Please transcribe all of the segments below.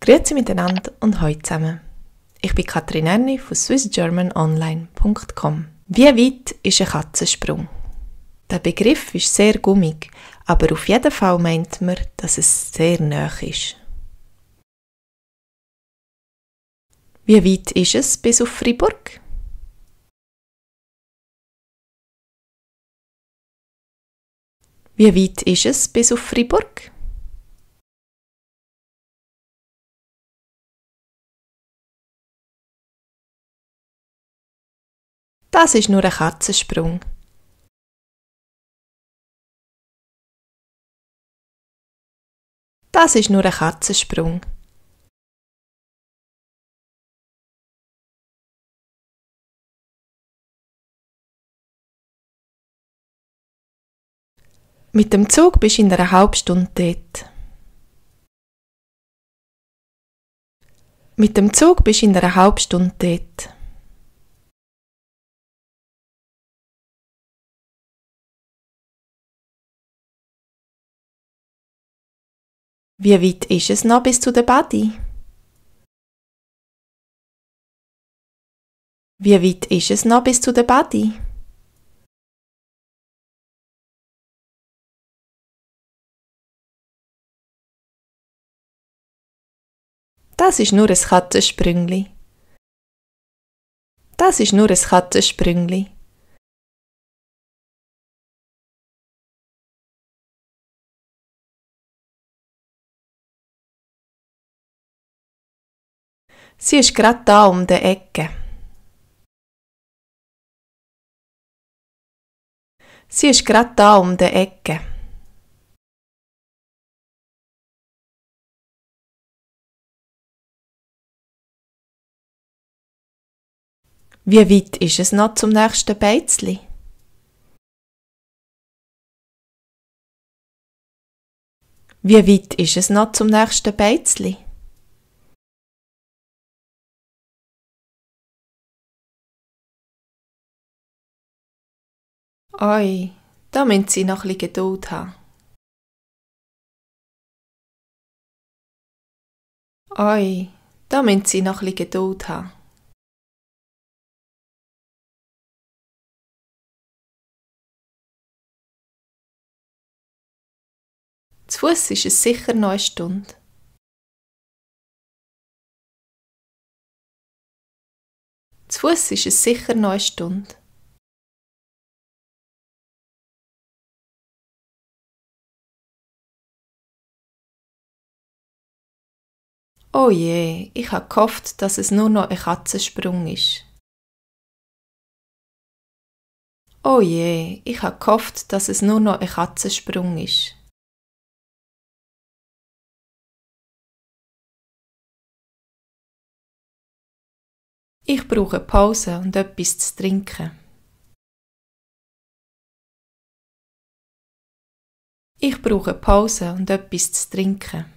Grüezi miteinander und hallo zusammen. Ich bin Katrin Erni von swissgermanonline.com. Wie weit ist ein Katzensprung? Der Begriff ist sehr gummig, aber auf jeden Fall meint man, dass es sehr nahe ist. Wie weit ist es bis auf Freiburg? Wie weit ist es bis auf Freiburg? Das ist nur ein Katzensprung. Das ist nur ein Katzensprung. Mit dem Zug bist du in einer halben Stunde dort. Mit dem Zug bist du in einer halben Stunde dort. Wie weit ist es noch bis zu der Badi? Wie weit ist es noch bis zu der Badi? Das ist nur ein Katzensprüngli. Das ist nur ein Katzensprüngli. Sie ist gerade da um die Ecke. Sie ist gerade da um die Ecke. Wie weit ist es noch zum nächsten Beizli? Wie weit ist es noch zum nächsten Beizli? Oi, da müssen Sie noch ein bisschen Geduld haben. Oi, da müssen Sie noch ein bisschen Geduld haben. Zu Fuss ist es sicher noch eine Stunde. Zu Fuss ist es sicher noch eine Stunde. Oh je, ich habe gehofft, dass es nur noch ein Katzensprung ist. Oh je, ich habe gehofft, dass es nur noch ein Katzensprung ist. Ich brauche Pause und etwas zu trinken. Ich brauche Pause und etwas zu trinken.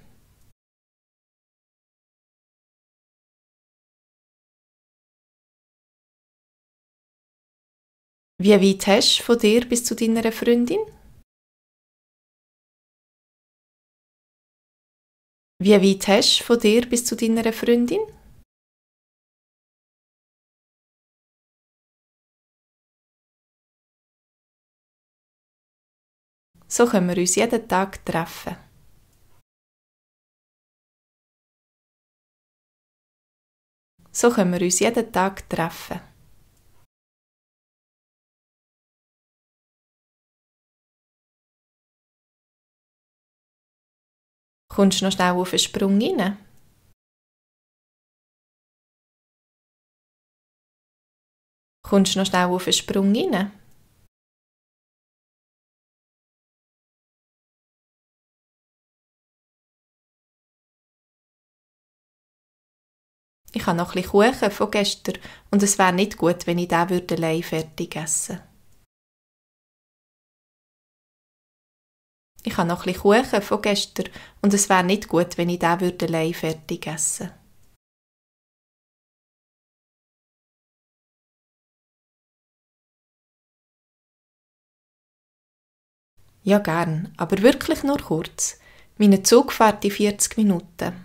Wie weit hast du von dir bis zu deiner Freundin? Wie weit hast du von dir bis zu deiner Freundin? So können wir uns jeden Tag treffen. So können wir uns jeden Tag treffen. Kommst du noch schnell auf den Sprung rein? Kommst du noch schnell auf den Sprung rein? Ich habe noch ein bisschen Kuchen von gestern und es wäre nicht gut, wenn ich den allein fertig essen würde. Ich habe noch ein bisschen Kuchen von gestern und es wäre nicht gut, wenn ich den allein fertig essen würde. Ja, gern, aber wirklich nur kurz. Meine Zug fährt in 40 Minuten.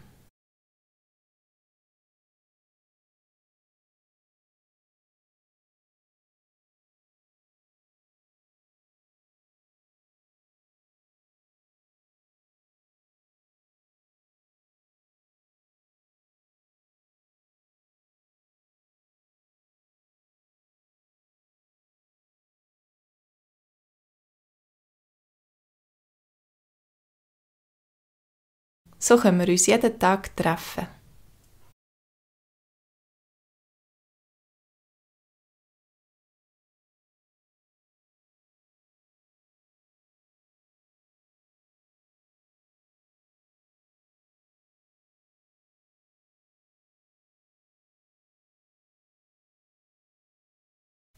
So können wir uns jeden Tag treffen.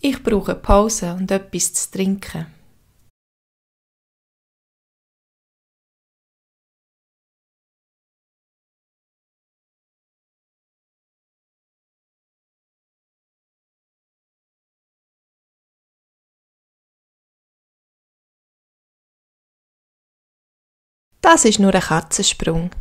Ich brauche Pause und etwas zu trinken. Das ist nur ein Katzensprung.